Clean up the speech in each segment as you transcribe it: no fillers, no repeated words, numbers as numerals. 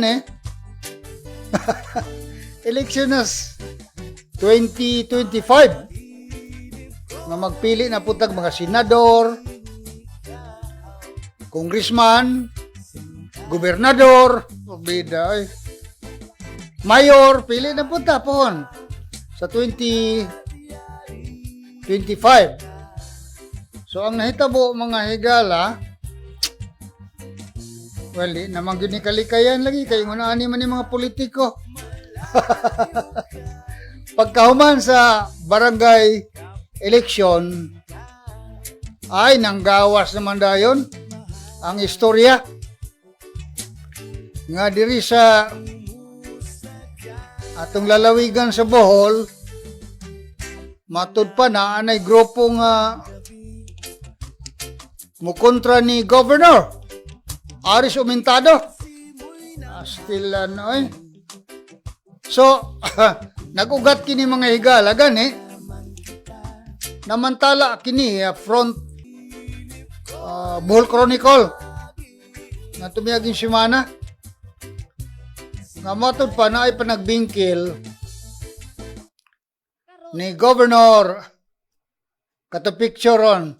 Eh. Election na 2025 nga magpili na pud tag mga senador, congressman, gobernador, bida ay. Mayor, pili na pud ta pohon sa 2025. So ang nahitabo, mga higala, well, di naman gyud ni kalikayan lagi kay ingon ani man ni mga politiko. Pagkahuman sa barangay election ay nanggawas naman dayon ang istorya nga diri sa atong lalawigan sa Bohol, matud pa na anay grupo nga mukontra ni Governor Aris Aumentado. Still ano eh. So, nagugat kini, mga higala, gani. Namantala kini front Bohol Chronicle na tumiyaging semana. Nga matud pa na ay panagbingkil ni Governor kato picture on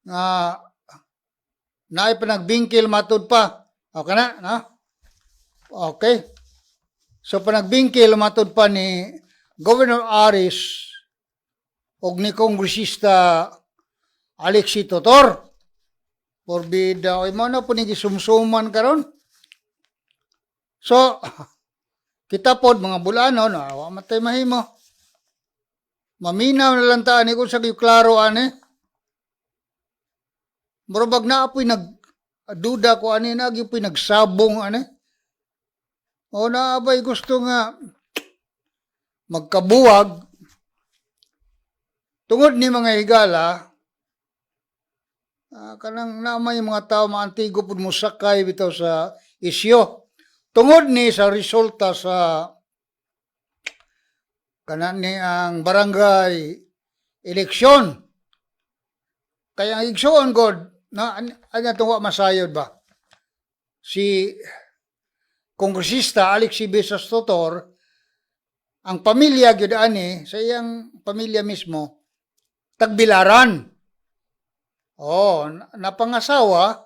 nga naay panagbingkil matud pa. Okay na, no? Okay. So panagbingkil matud pa ni Governor Aris og ni Kongresista Alexi Totor. Porbida, oy, mo na po ni gisumsuman karon. So, kita pod mga bulano na wa matay mahimo. Maminaw na lang ta ani kung sa klaro ani. Murabag na apoy nag duda ko ani na gyud nagsabong ani. O naabay gusto nga magkabuwag tungod ni, mga higala, kanang na may mga tao maantigo pud mosakay bitaw sa isyo tungod ni sa resulta sa kanan ni ang barangay eleksyon. Kaya ang igsuon god na an atong wa masayod ba si Kongresista Alexi Besas Totor, ang pamilya gyud ani sa iyang pamilya mismo Tagbilaran. Oh, napangasawa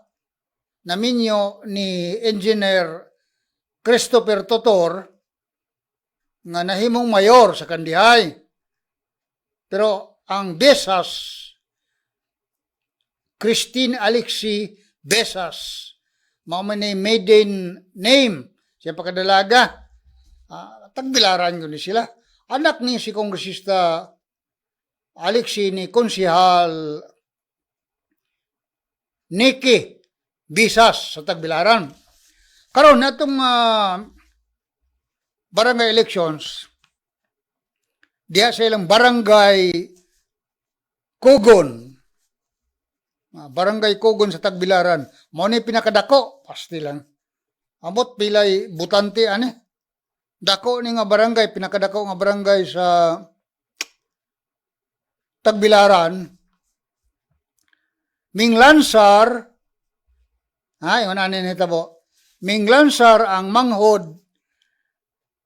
naminyo ni Engineer Christopher Totor nga nahimong mayor sa Kandihay. Pero ang Besas, Christine Alexi Besas, mao man ni maiden name siya pagkadalaga. Tagbilaran yun ni sila. Anak ni si Kongresista Alexi ni Konsihal Nikki Bisas sa Tagbilaran. Karon natong barangay elections diha sa ilang barangay Kugon. Barangay Kugon sa Tagbilaran. Mao ni pinakadako, pasti lang. Ambot pilay butante ani. Dako ni nga barangay, pinakadako nga barangay sa Tagbilaran. Minglansar, ha, yung ani nitabo. Minglansar ang manghod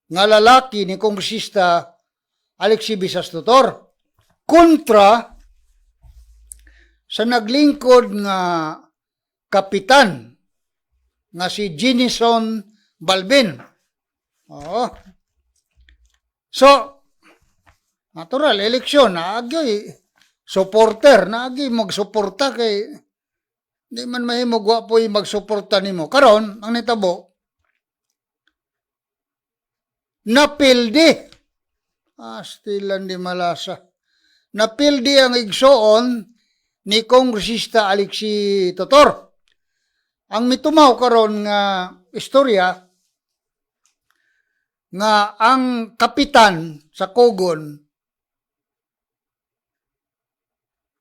nga lalaki ni Kongresista Alexi Bisas Tutor kontra sa naglingkod nga kapitan nga si Ginison Balbin. Oo. So, natural, eleksyon, naagyoy supporter, naagyoy magsuporta kay di man mahimo wa po'y magsuporta nimo. Karon, ang nitabo, napildi. Astilan di malasa. Napildi ang igsoon ni Kongresista Alexi Totor. Ang mitumaw karon nga istorya nga ang kapitan sa Kogon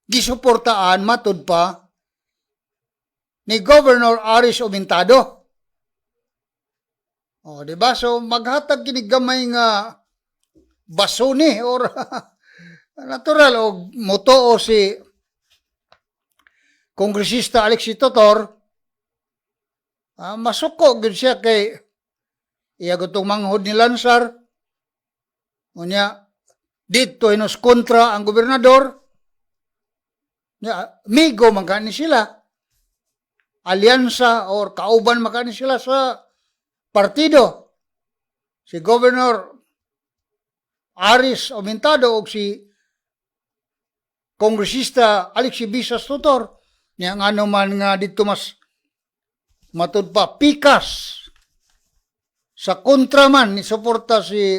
gisuportaan matud pa ni Governor Aris Aumentado. Oh, di ba? So maghatag kini gamay nga basuni or natural og motuo si Kongresista Alexi Totor, masuko gyud siya kay Iya gutong manghod ni Lansar. Unya, dito hinos kontra ang gobernador. Nya, migo man kani sila. Alyansa or kauban man kani sila sa partido. Si Governor Aris Aumentado o si Kongresista Alexi Bisas Tutor. Niya ngano man nga dito mas matud pa pikas sa kontra man ni suporta si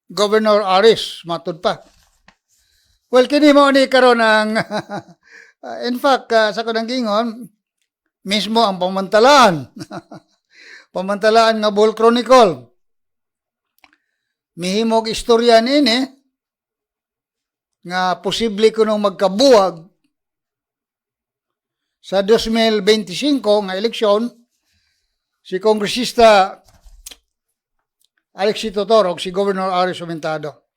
Governor Aris, matud pa. Well, kini mo ni karon ang in fact, sa kanang gingon mismo ang pamantalaan. Pamantalaan nga Bohol Chronicle. Mihimog istorya niini nga posible kunong magkabuwag sa 2025 nga eleksyon si Kongresista Alexi Tutor o si Governor Aris Aumentado.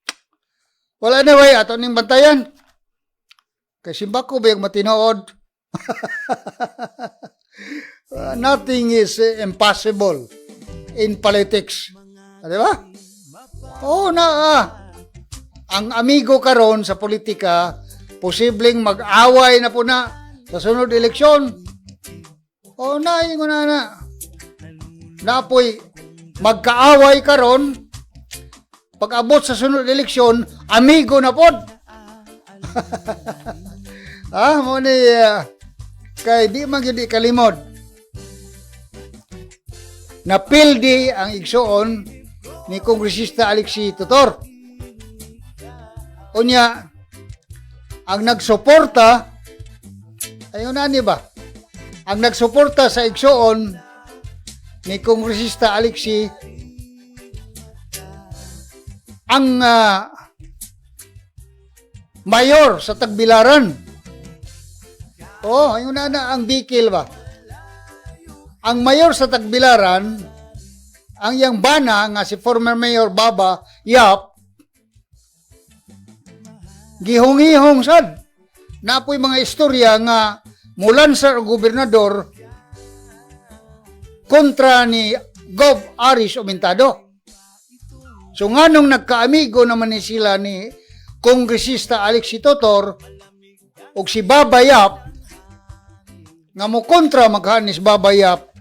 Well, anyway, ato ning bantayan. Kay simbako bayag matinood. Nothing is impossible in politics. Di ba? Oo na. Ang amigo karon sa politika, posibleng mag-away na po na sa sunod eleksyon. Oo na, ingon na na. Napoy magkaaway karon, pag abot sa sunod eleksyon, amigo na pod. Mo ni kay di man gyud kalimod. Napildi ang igsuon ni Kongresista Alexi Tutor. Unya, ang nagsuporta, ayun na ni ba? Ang nagsuporta sa igsuon ni Kongresista Alexi ang mayor sa Tagbilaran. Oh, ayun na na ang bikil ba? Ang mayor sa Tagbilaran, ang iyang bana nga si former Mayor Baba Yap, gihungihong sad. Napoy mga istorya nga mulansar ang gobernador kontra ni Gov Aris Aumentado. So nganong nagkaamigo naman ni sila ni Kongresista Alexi Totor ug si Baba Yap nga mo kontra maghanis Baba Yap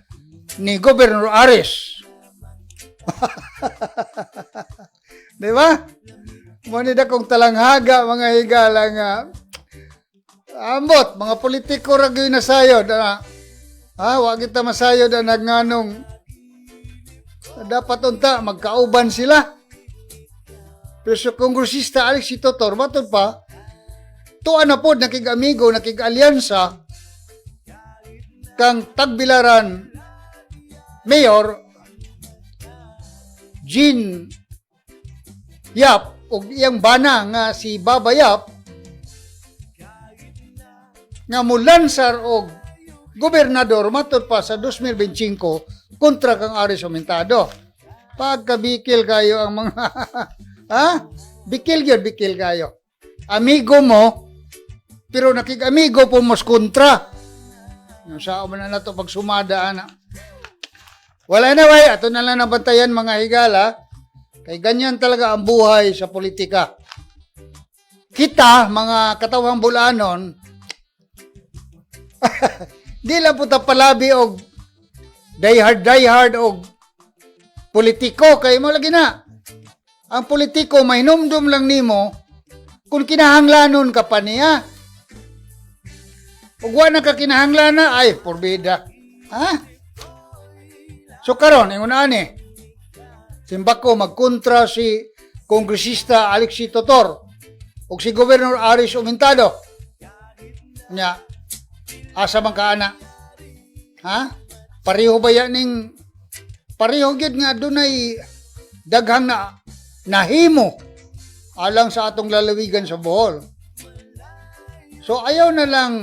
ni Governor Aris? Di ba? Mo ni dakong talanghaga, mga higala, nga ambot mga politiko ra gyud nasayod, ah. Ha, wa kita masayod ang nagnganong dapat unta magkauban sila. Pero sa Kongresista Alex Totor, matod pa, tuwa na pod nakig-amigo, nakig-alyansa kang Tagbilaran Mayor Jean Yap ug iyang bana nga si Baba Yap nga mulansar og gobernador, matod pa, sa 2025 kontra kang Aris Aumentado. Pagkabikil kayo ang mga, ha? Bikil yun, bikil kayo. Amigo mo, pero nakig-amigo po mas kontra. Yung sa man na nato pagsumada ana. Wala na way, ato na lang nabantayan, mga higala. Kay ganyan talaga ang buhay sa politika. Kita, mga katawang bulanon, di lang po ta palabi og die hard, die hard og politiko kay mo lagi na. Ang politiko mahinumdum lang nimo kung kinahanglanon ka pa niya. Ug wa na ka kinahanglan, ay porbida. Ha? So karon ingon ani. Simbako magkontra si Kongresista Alexi Totor ug si Governor Aris Aumentado. Nya, asa man ka ana? Ha? Pareho ba yan ning pareho gyud nga dunay daghang na nahimo alang sa atong lalawigan sa Bohol? So ayaw na lang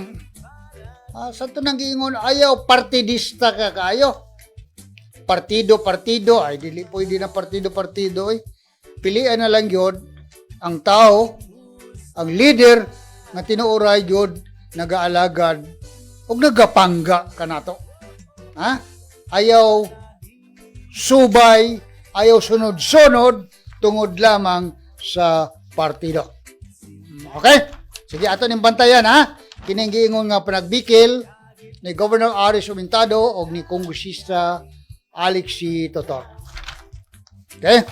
sa ito nang giingon, ayaw partidista ka kaayo. Partido, partido, ay dili pwede na partido, partido ay. Pilian na lang yun ang tao, ang leader nga tinuoray gyud nagaalagad ug nagapangga kanato. Ha? Ayaw subay, ayaw sunod-sunod tungod lamang sa partido. Okay? Sige, ato ning bantayan ha. Kining giingon nga panagbikil ni Governor Aris Umintado o ni Kongresista Alex C. Totor. Okay?